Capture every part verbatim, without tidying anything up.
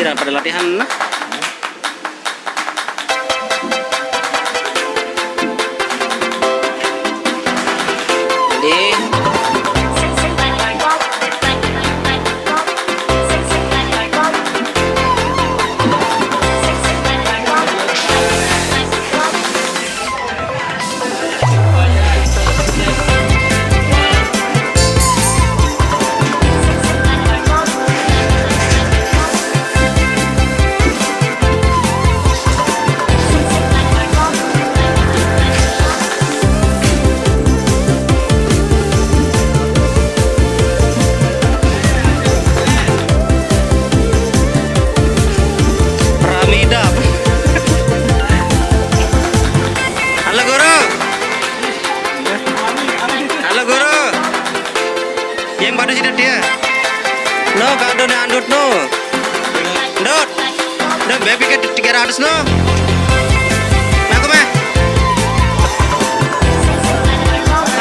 Kira pada latihan nah. Jadi, Pramida. Halo, Guru. Halo, Guru. Yang baru sini dia. No, kado ne andut no. Andut. Andut, baby ke tiga ratus no. Nah, aku mah.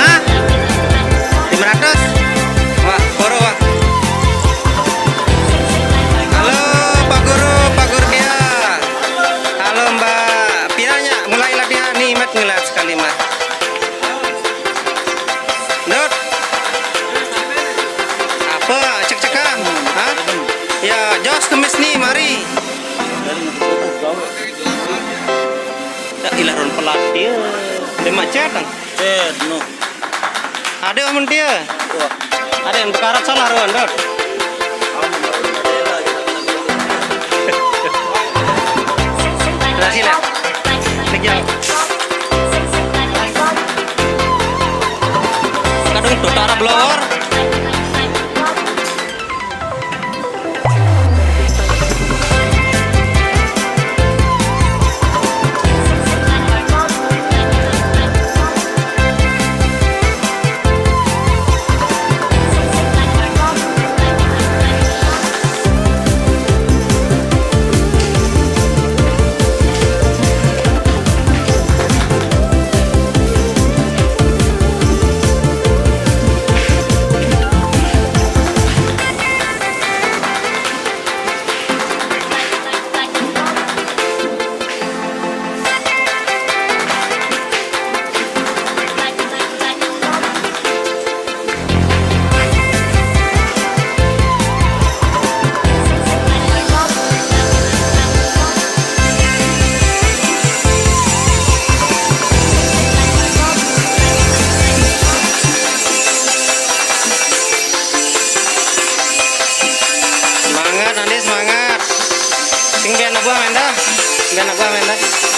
Hah? Lima ratus? Wah, poro, wah. Halo, Pak Guru, Pak Guru Kia. Halo, Mbak. Piranya mulai latihan nih, Mat, ngelat sekali mah. Dot. Apa? Cek-cekan? Hah? Ya, jos kemis nih, mari. Ya, ilah ron pelat dia. Dia macet, kan? Cek, no. Ada amun dia. Wah. Ada yang berkarat salah, Ron, Dot. Berhasil, ya? Kejam. Kadang tuh, tara blower. Semangat, Andi, semangat. Sing biar abuah main dah. Biar abuah main dah.